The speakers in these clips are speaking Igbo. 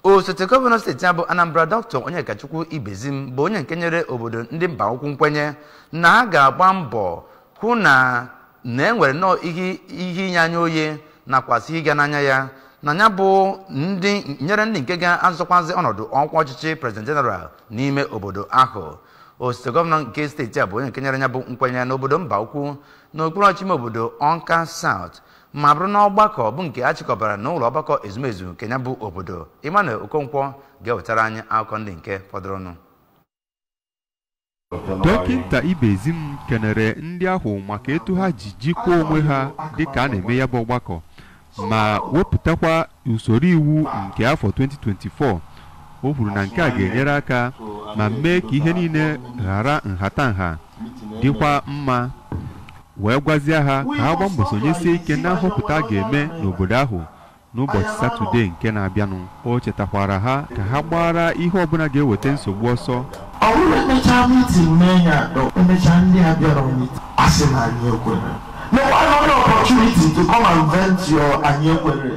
Osote gọvanọ steeti a bụ Anambra, Dr. Onyekachukwu Ibezim, bụ onye nke nyere obodo ndị mba ukwu nkwenye na ha ga-agba mbọ hụ na na enwere nnọọ ihe inye anya oyi nakwasị ịga n'anya ya na ya bụ ndị nyere ndị nke ga-azọkwazị ọnọdụ ọkwa ọchịchị president general n'ime obodo ahụ. Osote gọvanọ nke steeti a bụ onye nke nyere ya bụ nkwenye n'obodo mba ukwu n'okpuru ọchịchị ime obodo Ọnka South, ma bụrụ na ọgbakọ bụ nke a chịkọbara n'ụlọ ọgbakọ ezumezu nke ya bụ obodo. Emmanuel Okonkwo ga-ewetara anyị akụkọ ndị nke fọdụrụnụ. Dọkịta Ibezim kenere ndị ahụ maka etu ha ji jikwaa onwe ha dịka a na-eme ya bụ ọgbakọ, ma wepụtakwa usoro iwu nke afọ 2024. O kwuru na nke a ga-enyere aka ma mee ka ihe niile ghara nhatanha dịkwa mma, wee gwazie ha ka ha gbaa mbọ sonyesie ike na nhọpụta a ga-eme n'obodo ahụ n'ụbọchị Satọde nke na-abịanụ. O chetakwara ha ka ha gbara ihe ọbụla ga-eweta nsogbu ọsọ. Ọ bụrụ emechaa meeting mee ya atọ, emechaa ndị a bịara meeting asị na anyị ekwere. No another opportunity to come and vent your anyị ekwere.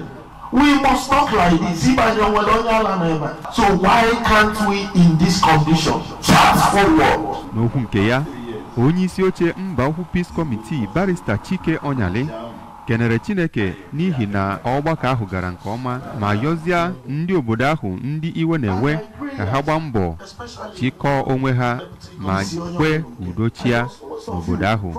We must talk like this. Ibe anyị onwere onye ala nọ ebe a. So why can't we in this condition chat forward? N'okwu nke ya, onye isi oche mba ukwu Peace Committee, Barrister Chike Onyali, kenere Chineke n'ihi na ọgbakọ ahụ gara nke ọma, ma yọzie ndị obodo ahụ ndị iwe na-ewe ka ha gbaa mbọ chịkọọ onwe ha ma kwe udo chia n'obodo ahụ.